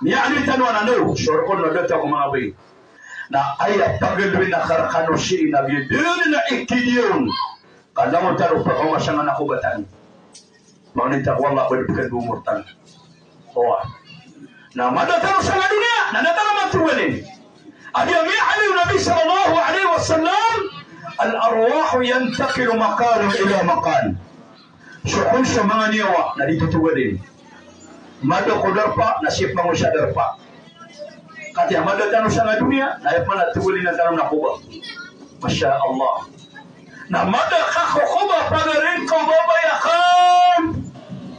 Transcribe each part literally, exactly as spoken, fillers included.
Miyaaloy tano anan o, so rk on na datar ko manga bai. Na aya pagaloy na karakano sii na biyadn na ikidiyon. Ka langon tano pakaoma sangkanan a koba tano. Mangnin ta ko Allah ko di pkadn o omor tano. Owa. Na mada tano sangka doniya, na da tano matogalin. Aya miyaaloy o Nabi sallallahu alaihi wasallam, "Al-arwahu yantaqilu maqamin ila maqal." So kon so manga niyawa na di totogalin. Mada ko darpa na sii pman sa darpa. Katii a mada tano sangka doniya, na aya pman a togalin tano na koba. Masha Allah. Na mada ka ko koba pagari ngka o babay akn,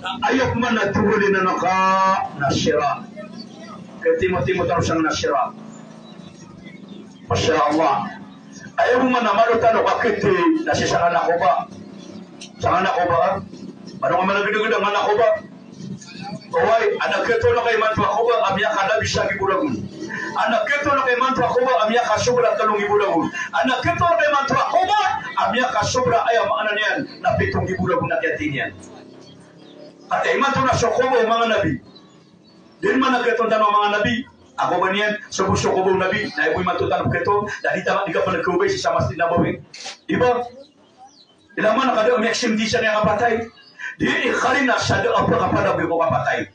na aya pman a togalin anan ka na sirat. Katimotimo tano sangka na sirat. Masha Allah. Aya bo man a malo tano ka kiti na sii sangka na koba. Sangka na koba, a? Mano nga man a gdagda nga na koba. Oway, adn a kito na ka imanto a koba a miyakalabi sa gibo ragon. Adn a kito na ka imanto a koba a miyakasobra tlo nggibo ragon. Adn a kito na ka imanto a koba a miyakasobra, aya maana niyan na pito nggibo ragon a kiyathay niyan. Katii imanto na so koba o manga nabi. Di man a kito tano a manga nabi a koba niyan, so bo so koba o nabi, na aya bo imanto tano kito, na di tano, di ka pn kobay sii sa Masjid Nabawi. Di ba? Ilay man ka da a miyaksimti sa niyan kapatay. Di ikarina sa da a pkapalagoy ko kapatay.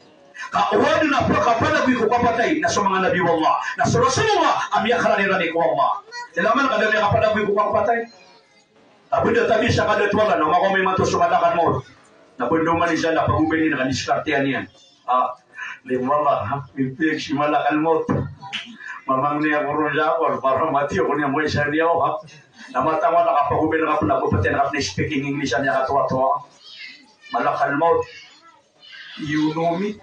Ka o adn a pkapalagoy ko kapatay na so manga nabi o Allah, na so Rasulullah a miyakarani-rani ko Allah. Ilay man ka da a miyakapalagoy ko kapatay. A bda tabi sa kadato o Allah na makaoma imanto so malakal maut. Na bndoman iyan sa na pagobay niyan na kandiskartehan iyan. A, di mala, ha? Mipiyag si malakal maut. Mamangni ako ron sa ako, para mati ako niyan, moy sa niyan, ha? Na mataan ko na kapagobay na kapn ako, pati na kapn speaking English a miyakatoatoa. Malakal maut. You know me?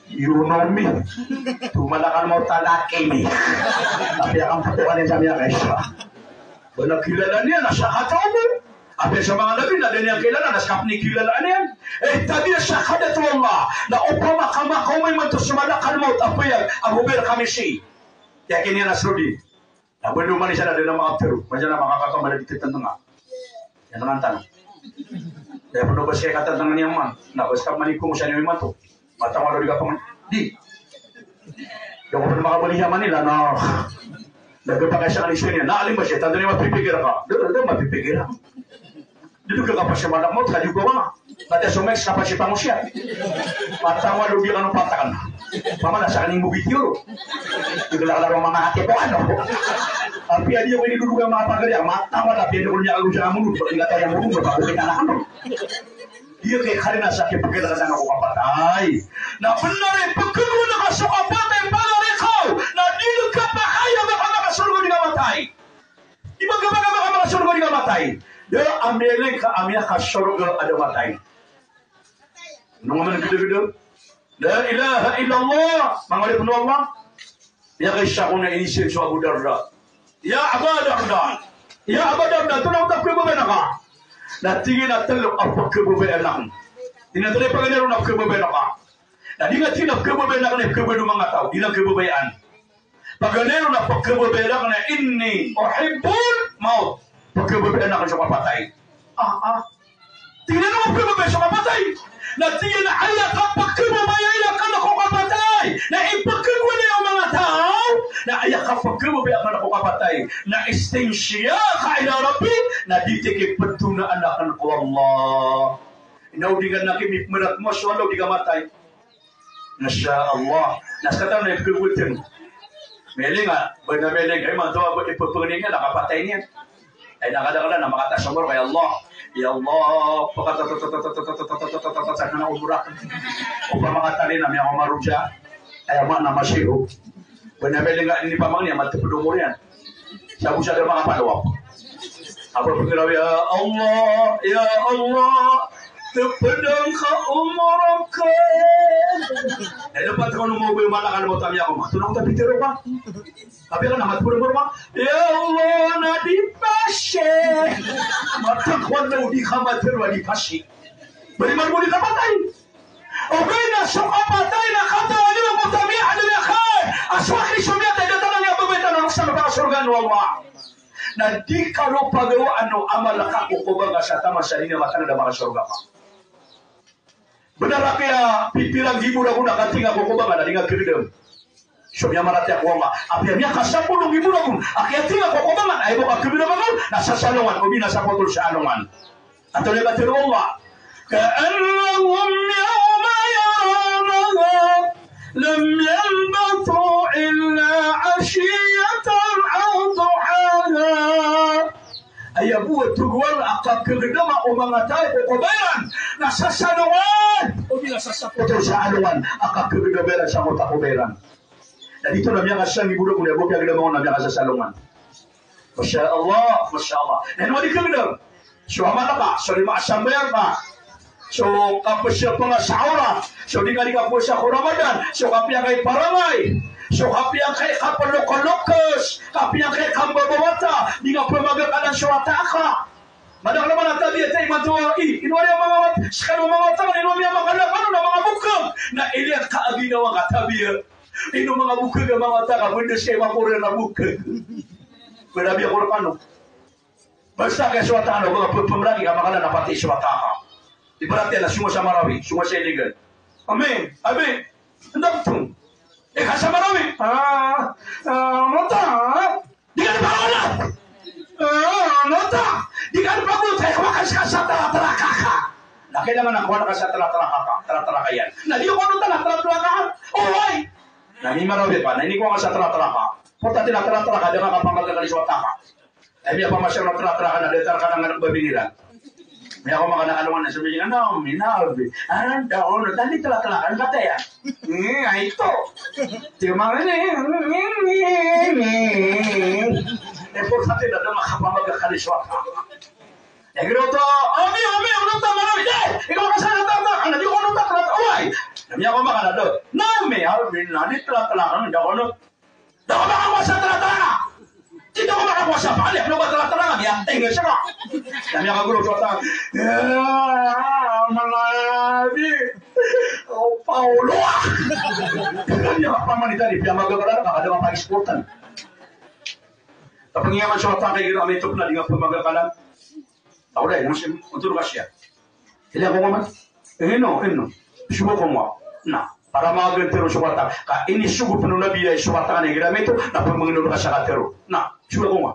You know me? To malakal maut, talaki mi. Apiya ka mpotokan iyan sa miyakaisa. Ba na kilala niyan na sakataw bo. Apiya sa manga nabi na da niyan kilala na ska pn i kilala niyan. Eh, tabiya sa kadato o Allah. Na opama ka makaoma imanto so malakal maut a piyag a gobay rkami sii. Yakin iyan a sodi. Na bndoman iyan sa da na makaptharo. Ba sa na makakaka mala di ttntnga. Iyan tano. Aya pn o ba ska i katntnga niyan man. Na ba ska pman i komo sa niyan imanto. Mataan ko a da di kapang-, di. Di ako pn makabalik sa Manila na. Na gpakay sa kani sii niyan. Na alim ba siya, tanto niyan mapipikir ka. Da, da mapipikir ka. Di dn ka kapasya malakal maut, ka di ko ba. Katii so meks kapasya pangosiyat. Mataan ko a lodi kano patakan. Pamana sa kani mobitiyo. Di ka lakalaro mamangati ko ano. Apiya di ako inidodogan manga pagari, mataan ko a apiya di ako niyan kalosa a mono. Di ka taya mono, ba ko kita na kano. Di ka karina sa kipikir ka na ko kapatay. Na bnar i pkhagowa ka so kapatay, pagari ko. Na di dn ka pakaya ba ka makasorga o di ka matay. Di ba ka ba ka makasorga o di ka matay? Da a miyailay ka a miyakasorga a da matay. Ino nga man gdagda. La ilaha illallah. Manga oripn o Allah. Miyakaisa ko na iniiza so Abu Darda. Ya Aba Darda. Ya Aba Darda, antonaa i pkhababayaan ka? Na tig iyan a tlo a pkhababayaan akn. Tig iyan a tlo a paganay ron a pkhababayaan ka. Na di nga tig iyan a pkhababayaan akn a pkhababayaan o manga taw. Di niyan khababayaan. Paganay ron a pkhababayaan akn na inni uhibbul maut. Pkhababayaan akn so kapatay. Ah, ah. Tig iyan a pkhababayaan so kapatay. Na tig iyan a aya kapkhababayaan akn ko kapatay na ipkhagowa niyan o manga taw. Na aya kapkhababayaan akn ko kapatay na istinsyaq ila Rabbi, na di tig iyan pthoonaan akn ko Allah. Na o di nga na kimipmarat mo so Allah o di ka matay. Masha Allah. Na ska tano na ipkhagowa tano. Miyailay nga, ba na miyailay nga, imanto a ba ipphangni niyan na kapatay niyan. Ay, na kadaklan na makataas so omor ka, ya Allah. Ya Allah, pakataas na omor akn. Opama ka tano na miyakaoma ron sa, ay, ama na masiho. Ba na miyailay nga, ini pamangni a matpd omor iyan. Sa bo sa da makapalowap. Apiya pnggiraw, ya Allah, ya Allah, tpd angka omor akn. Aya dapat ko na mawbay o malakal maut a miyakaoma. Antonaa i pitharo ka? Apiya ka na matpd omor ka? Ya Allah, na di pasi. Mataan ko na o di ka matero a di pasi. Bali man bo di kapatay. Ogaid na so kapatay na katawan iyo a miyakaoma a so akn i so miyatay, da tano niyan babay tano rk sa pakasorgaan o Allah. Na di ka ron pagawaan o amal ka ko koba ka sa taman sa di niyan matanda a makasorga ka. Bnar a kiyapipiran gibo ragon a katinga ko kobangan a di nga kagdam. So miyamaratiyaya ko Allah. Apiya miyakasapolo gibo ragon a kiyatinga ko kobangan a aya bo kakagdaman on na sasalongan, o binasa ko tol sa alongan. Antonaa i katharo o Allah? Ka'annahum yawma yarawnaha lam yalbathu illa ashiyatan aw duhaha. Aya bo a togoan a kakagdama o manga taw ko koba iran na sasalongan, o binasa ko tol sa alongan a kakagdama iran sa mota koba iran. Na di to na miyakasang i bolag on, na bo kiyagdama on na miyakasasalongan. Masha Allah, masha Allah. Na ino di kagdam? So amal ka, so lima a sambayang ka, so kapasapanga sa awrat, so di ka di kapowasa ko Ramadan, so kapiya ka i parangay, so kapiya ka i kapalokalokes, kapiya ka i kambabawata, di nga pamagakalan so wata ka. Madakl man a tabiya ta imanto a, i, ino ari a manga wata, skano manga wata, ino miyamakalakano na manga bokag. Na iliyan ka a ginawa ka tabiya. Ino manga bokag a manga wata ka, benda siya i makorer na bokag. Benda biya ko rekano. Basta ka so wata ka na, ba ka pemragi ka makanan na pati so wata ka. Ibarat iyan na songa sa Marawi, songa sa Iligan. Amin, amin. Ndak to. E ka sa Marawi. Ah, ah, mota. Di ka di pagolot. Ah, mota. Di ka di pagolot. Kaya kawa ka sa, sa tara-tara ka ka. Na kailangan na kawa ka sa tara-tara ka ka. Tara-tara ka iyan. Na di ko nota na tara-tara ka. Oway. Na ini Marawi pa. Na ini kawa ka sa tara-tara ka. Porta tira tara-tara ka, da ka kapamagakal so wata ka. Ay, miyapamasa na tara-tara ka na, datar ka na nga nagbabi nila. Miyakomaka na alongan na sabi niya, "Ano, minabi. Ano, da, ono, tani tara-tara ka, ano ka taya?" Eh, ay, ito. Tiyo, mga, eh, importante na da makapamagakal so wata. Eh, gino to, "Ami, ami, ano ta, manabi? Eh, ikaw ka sa nata, ta, ano, di ko ano ta, tara-tara, oway." Na miyakomaka na do. "Nami, albi, nani tara-tara ka, ano, da, ono." Da ko makakowa sa tara-tara. Di ko makakowa sa pali, ano ba tara-tara? Miyateng siya. Na miyakagolo so wata. Ah, manabi. O, Paulo, ah. Miyakapamanita di, piyamagakalan, kada ka pag-sportan. Kapangiyaman so wata ka, igira maito na di nga pamagakalan. Taw da, Muslim, oto ka siya. Ilay ko nga man. Eh, ino, ino. Sogo ko nga. Na, para maganti ron so wata ka. Ka inisogo pn o Nabi a so wata ka na igira maito, na pamangnin ka sa katero. Na, sogo ko nga.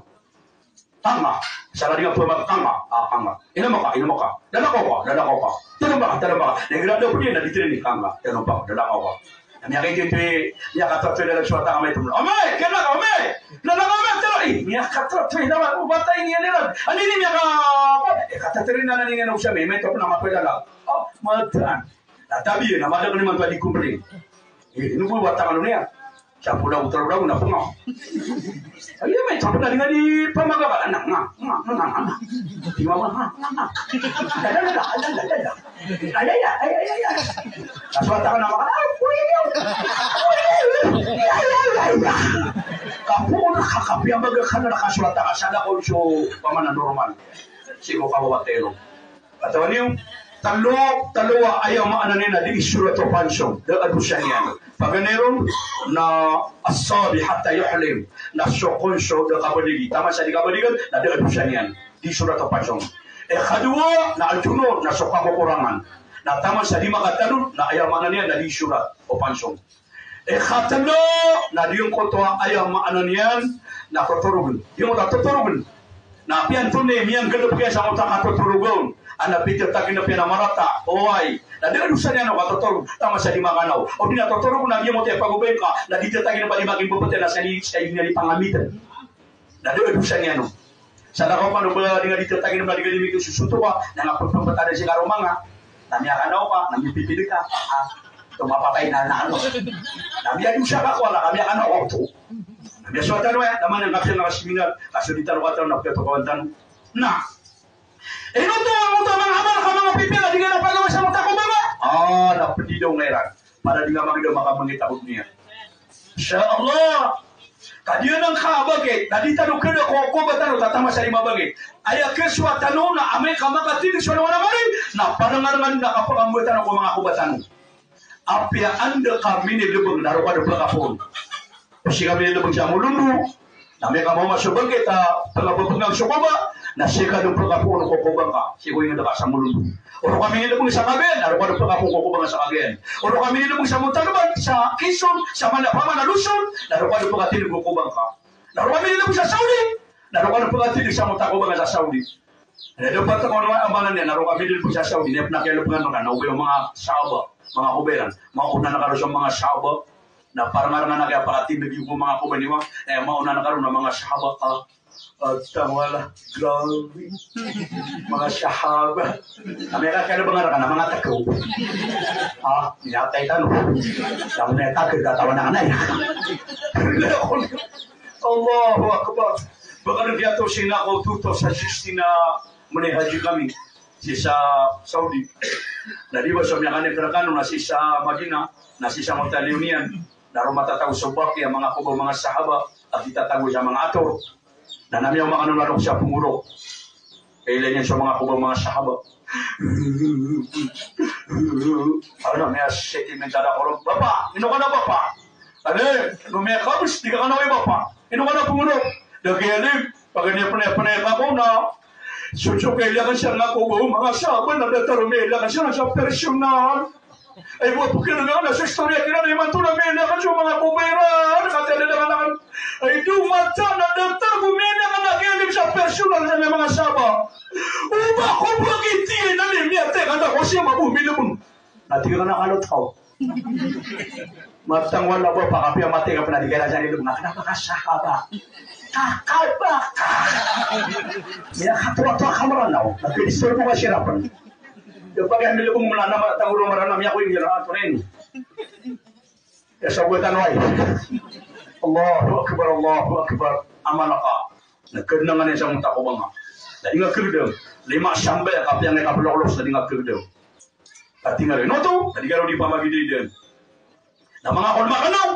Tanga. Sa ladi nga pamag-, tanga. Ah, tanga. Ino maka, ino maka. Dalakaw ka, dalakaw ka. Tanong ba ka, tanong ba ka. Na igira da pn iyan, na di tira ni tanga. Tanong ba ka, dalakaw ka. Na miyakaititwi, miyakatotwi na lang so wata ka maito. Amay, kena ka, amay! Lalaw ka, amay, tero, eh, miyakatotwi na ba, o bata ini, ini lang. Ano ini, miyaka-, eh, katatiri na, na, ini, na, usami, maito ko na mapwela lang. O, mataan. Na tabi, na madakl imanto a di complain. Eh, ino bo wata ka niyan. Sa pula utro daw na pnga. Ay, maito ko na di nga di pamagakal. Nga, nga, nga, nga. Di mama, nga, nga, nga. Ay, ay, ay, ay, ay, ay. Ay, ay, ay, ay, ay, ay. Kaso wata ka na maka, ay, uy, uy, uy, uy, uy, ay, ay, ay, ay. Kapoon ka, kapiya mbaga ka na kaso wata ka, sa da ko so pamana normal. Sii ko kawawatero. Katawan iyo, talo, talo a aya maana niyan na di isorat o pansong, da a dosa niyan. Paganay ron na asabi hatta yuhlim, na so konso da kabaligi, taman sa di kabaligan, na da a dosa niyan. Di isorat o pansong. Ikadowa na aljunud, na so kakokorangan. Na taman sa di makatanod, na aya maana niyan na di isorat o pansong. Ikatlo na di ngkoto a aya maana niyan na totorogn. Di ngkoto a totorogn. Na apiya antonaa i miyanggalbk iyan sa ngkoto a katotorogon. Ana pitatagnp iyan a marata. Oway. Na da a dosa niyan o katotorog. Taman sa di makanaw. O di na totorogn na di ngkoto a pagobay ka. Na di tatagnp a di makimbbt iyan a sa di, sa di niyan di pangamitn. Na da a dosa niyan on. Sa da ka pano ba di nga di tatagnp, ba di nga di mikisosoto ka, na nga pagpapatay si karoma nga. Na miyakanaw ka, na miyapipid ka. Ah, to mapatay na, na ano. Na miyadosa ka ko, na miyakanaw ka oto. Na miyasowat tano aya, na man ang kapsal na kasiminar, kaso di tano kataw na piyatokawan tano. Na. Ino to, ino to, manga amal ka, manga pipiya, na di nga na pagawa sa mota ko ba nga. Ah, na pd i daw nga iran. Para di nga magdam a kamangit a ko doniya. Insha Allah. Ka di anan ka bagit, na di tano kna ko, ko ba tano, taman sa di mabagit. Aya kasowa tano na amay ka makatindg so alongan a mari, na panangarangan na kapangamboa tano ko manga ko ba tano. Apiya anda ka minilbng na roo ka da pakapoon. Sii ka minilbng sa Molondo, na amay ka mawma so bagit a pangababngan so koba, Na sii ka dn pkapoon ko kobang ka, sii ko ingd ka sa Molondo. O roo ka minilbng sa Cagayan, na roo ka dn pkapoon ko kobang sa Cagayan. O roo ka minilbng sa Montalban, sa Quezon, sa mana, pamana Luzon, na roo ka dn pkatindg ko kobang ka. Na roo ka minilbng sa Saudi, na roo ka dn pkatindg sa mota kobang sa Saudi. Na dapat ko na amanan iyan, na roo ka minilbng sa Saudi, na pn a kiyalbngan rka, na o ba o manga sahaba, manga kobang iran, maona ngka roo so manga sahaba, na parngar ngka na kiyapakatindg iyo ko manga kobang iyan, eh, maona ngka roo na manga sahaba, ah, Ah, tangwala, grabe. Manga sahaba. Kami ka kaya ba nga raka na manga takaw. Ah, miyatay tano. Sa manga takaw, katawan na kanay. Allahu Akbar. Baka na kiyato sina ko tuto sa sistina mani haji kami. Sii sa Saudi. Na di ba so miyakani kerekano na sii sa Madina, na sii sa Mutalionian. Na roo matatago so baki a manga koba o manga sahaba, a kitatago sa manga ator. Na na miyaoma kano na roo sa pngoro. Kailay niyan so manga koba o manga sahaba. Ano, miyasentimental ako ron. Bapa, ino ka na bapa? Ano, no miyakabs, di ka kano ay bapa. Ino ka na pngoro? Da kiyalib, paganay, panay, panay ka ko na. So, so, kailay ka siya na koba o manga sahaba, na datar o miyakilay ka siya na sa personal. Ay, bo, pkhailay ka na so istorya kiran, imanto na miyakilay ka so manga koba iran, katii a da da ka na kan. Ay, do mata na datar bo miyakilay ka na kiyalib sa personal sa manga sahaba. O ba ko ba kiti na ni miyatay ka na ko siya mabo minibon. Na tig ka na kalot ka. Matang wala bo, pakapiya matay ka pn a di ka rajan ilog na kna pkasahaba. Kakaba ka. Miyakatowa-towa ka mranaw. Na kdisturbo ka siya pn. Iyo pagay a milbong mla na mata ngoro marana miyakoy ngiro a tonen. Iya sa buwatan way. Allahu Akbar, Allahu Akbar. Amana ka. Na kdnangan iyan sa mota kobang ka. Na di nga kgdam. Lima sambay a kapiya nga i kabloklok sa di nga kgdam. Katii nga ron oto, na di ka ron di pamagidaydan. Na manga kon makanaw,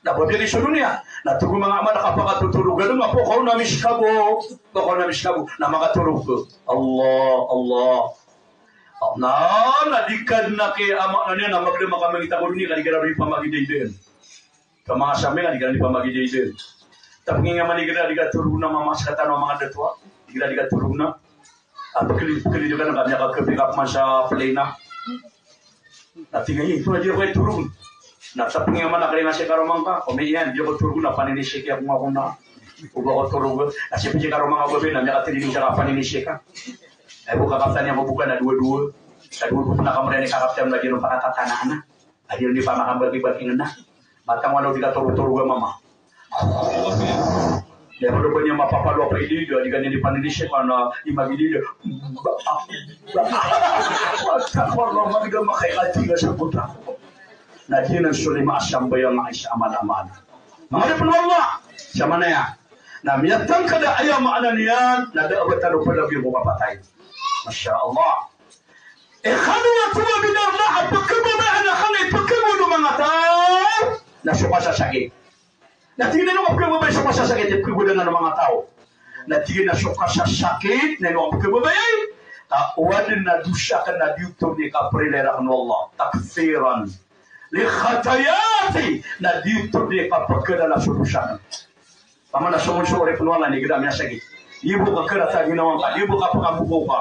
na babiyagi so doniya. Na togo manga amal a kapakatotorogan, na pakaona miskabo, pakaona miskabo, na makatorog. Allah, Allah. Na, na di ka na kay ama na niyan, na magdam a kamangita ko doniya, ka di ka na ron di pamagidaydan. Ka manga sambi nga di ka na di pamagidaydan. Tapngi nga man di ka na di ka torog na mama sa katano a manga datowa, di ka na di ka torog na. A pkli, pkli di ka na ka miyakakpi ka pman sa plane na. Na tig iyan, ito na di ako torog. Na tapngi nga man a kali nga si karoma ngka, o mi iyan, di ako torog na paninisik iyan ko nga ko na. O ba ako torog, na si pisi karoma ngka o ba na miyakatindg sa kapaninisik ka. Ay bo kakaptan iyan ko bo ka na dowa-dowa. Na dowa-dowa pn a kamriyan i kakaptan na di ron pakatatanaan na. Adi ron di pamakambagi-bagi ngena. Matang wala o di katorotoroga mama. Di a pd o ba niyan mapapalo a paidida, di ka niyan di panidisip, ana, di magidida. Ba, ba. Matang wala o ba di ka makaikati nga sa kota. Na di nan so lima a sambayang a isa a malaman. Manga oripn o Allah. Sa manaya. Na miyatangkd a aya maana niyan, na da a ba tano palabi ko kapatay. Masha Allah. Ikadwa, towa bidar na a pkhababayaan akn i pkhagowad o manga taw na so kasasakit. Na tig iyan a pkhababayaan so kasasakit i pkhagowad o manga taw. Na tig iyan a so kasasakit na ino a pkhababayaan, ka o adn a dosa akn na di oto dn i kaprila rakn o Allah. Takfiran li khatayati, na di oto dn i kapkhalala so dosa akn. Pamana so monsori pn o Allah na igira miyasakit. Di bo kakharata ginawa ngka, di bo kapakabokaw ka.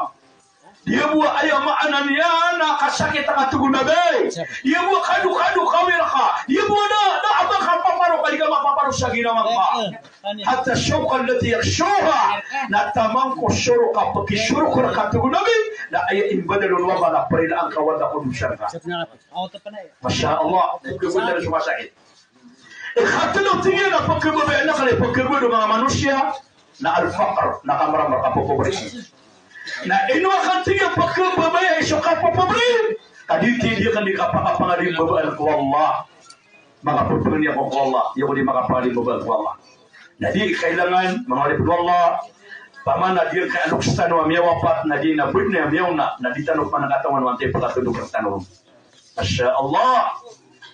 Di bo aya maana niyan na kasakit a katogon a bay. Di bo kadokado kawir ka. Di bo da, da a ba kapaparo ka, di ka mapaparo sa ginawa ngka. Hatta shawka allati yaghshuha. Na taman ko sorok a pkisorok rka katogon a bay. Na aya imbadal o Allah na prilaan ka o Allah ko dosa ngka. Masha Allah. Di bo da so kasakit. Ikatlo, tig iyan a pkhababayaan akn i pkhagowad o manga manosiya na al-faqr, na kamramarag, kapopobri. Na ino akn, tig iyan, pkhababayai so kapopobri? Ka di, tig iyan, akn di kapakapangalimbabaan ko Allah. Makapopobri ako ko Allah, di ako di makapangalimbabaan ko Allah. Na di kailangan, manga oripn o Allah, pamana di kaya loks tano a miyawapat, na di na bd na miyaona, na di tano pman katawan o antai pkatondog rktano. Masha Allah.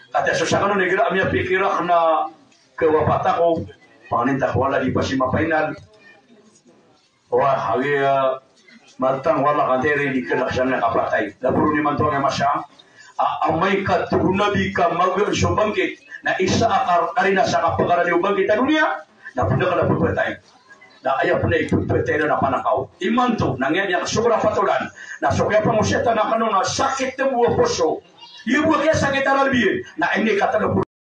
Katii a so sakn on igira a miyapikir akn a kawapat ako, panganin ta ko wala di pasi mapainal. Wa, agi, ah, matang wala ka tiri di kna sa miyakapatay. Labor on imanto a miyamasa. A, amay ka togon a di ka magaan so bangkit. Na isa a kar-, karina sa kapakarani o bangkit a doniya. Na pd ka na pphapatay. Na aya pn i pphatay iran a panakaw. Imanto na ngaya niyan so karapatolan na so kiyapangosiyatan akn on na sakit bo a poso. Iyo bo a kiyasakit a lbi na ini katalo